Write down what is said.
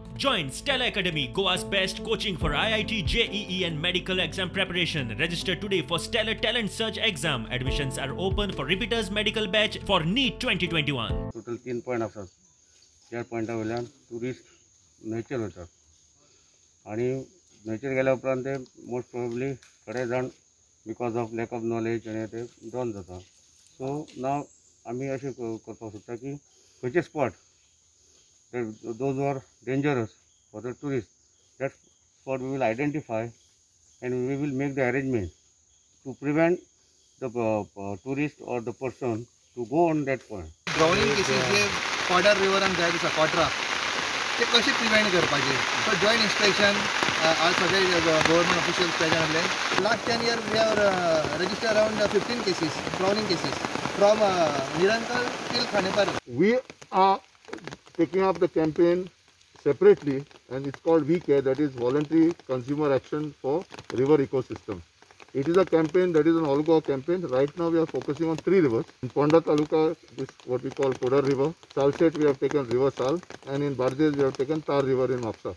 Join Stella Academy, Goa's best coaching for IIT, JEE and medical exam preparation. Register today for Stellar Talent Search exam. Admissions are open for repeaters medical batch for NEET 2021. Total 3 point आसात. त्या पॉयंटा वयल्यान tourist न्हंयचेर वतात आनी न्हंयचेर गेल्या उपरांत ते मोस्ट प्रोबेबली थोडे जाण because of lack of knowledge आनी ते ड्रॉन जाता. सो नाव आमी अशें करपाक सोदता की खंयचे spot those are dangerous for the tourist, that spot we will identify and we will make the arrangement to prevent the tourist or the person to go on that point. Drowning cases जे कोडार रिवरान जायत आसा कोट्रा, ते कशें prevent करपाचें. So joint inspection आज सगळे government officials present आसले. Last 10 year we have register around 15 cases drowning cases from Nirankal till Khandepar. We are taking up the campaign separately and it's called VCare, that is Voluntary Consumer Action for River Ecosystem. It is a campaign that is an all Goa campaign. Right now we are focusing on 3 rivers. In Ponda Taluka, this what we call Kodar River. Salsette we have taken River Sal, and in Bardez we have taken Tar River in Mapsa.